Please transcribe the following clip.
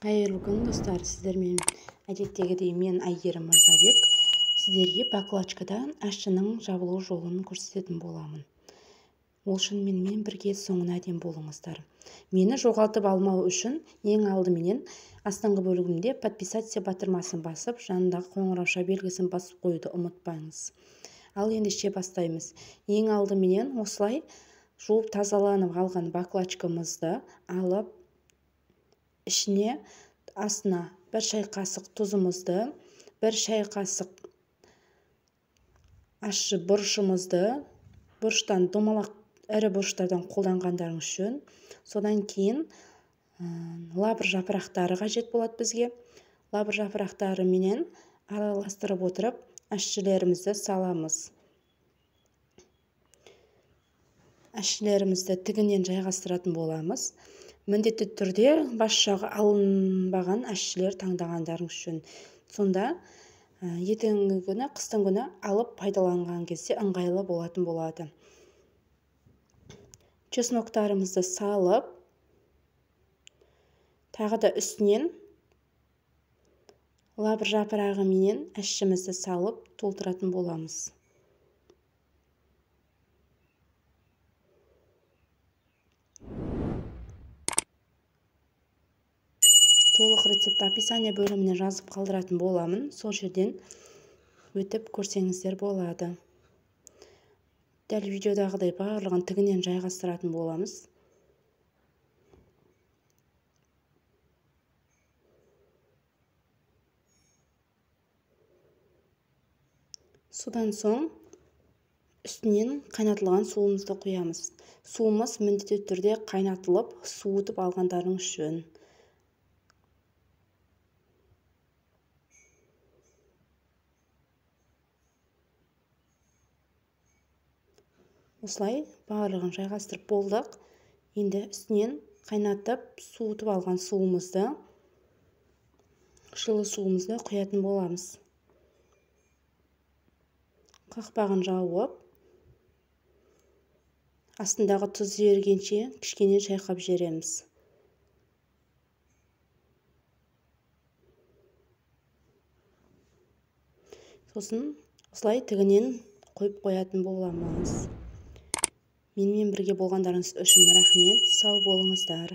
Қайырлы күн, достар! Сіздермен әдеттегідей мен Әйгерім Мырзабек. Сіздерге баклажкада ащының жабылу жолын көрсететін боламын. Ол үшін менімен бірге соңына дейін болыңыздар. Мені жоғалтып алмау үшін ең алдыменен астыңғы бөлігінде подписаться батырмасын басып, жанындағы қоңырауша белгісін басып қоюды ұмытпаңыз. Ал ендеше бастаймыз. Ең алдыменен осылай жуып тазаланып алған баклажкамызды алып, ішіне астына 1 шай қасық тұзымызды, 1 шай қасық ащы бұрышымызды, бұрыштан домалақ ірі бұрыштардан қолданғандарыңыз жөн. Содан кейін лавр жапырақтары қажет болады бізге. Лавр жапырақтары менен араластырып отырып ащылерімізді саламыз. Ащылерімізді тігінен жайғастыратын боламыз. Міндетті түрде бас жағы алынбаған ащылер таңдағандарыңыз жөн. Сонда ертеңгі күні, қыстың күні алып пайдаланған кезде ыңғайлы болатын болады. Чесноктарымызды салып, тағы да үстінен лавр жапырағы менен ащымызды салып толтыратын боламыз. Толық рецепт описание бөліміне жазып қалдыратын боламын. Сол жерден өтіп көрсеңіздер болады. Дәл видеодағыдай барлығын тігінен жайғастыратын боламыз. Содан соң үстінен қайнатылған суымызды құямыз. Суымыз міндетті түрде қайнатылып, суытып алғандарыңыз жөн. Осылай барлығын жайғастырып болдық. Енді үстінен қайнатып, суытып алған суымызды, жылы суымызды құятын боламыз. Қақпағын жауып, астындағы тұз ерігенше кішкене шайқап жібереміз. Сосын осылай тігінен қойып қоятын боламыз. Менімен бірге болғандарыңыз үшін рахмет. Сау болыңыздар.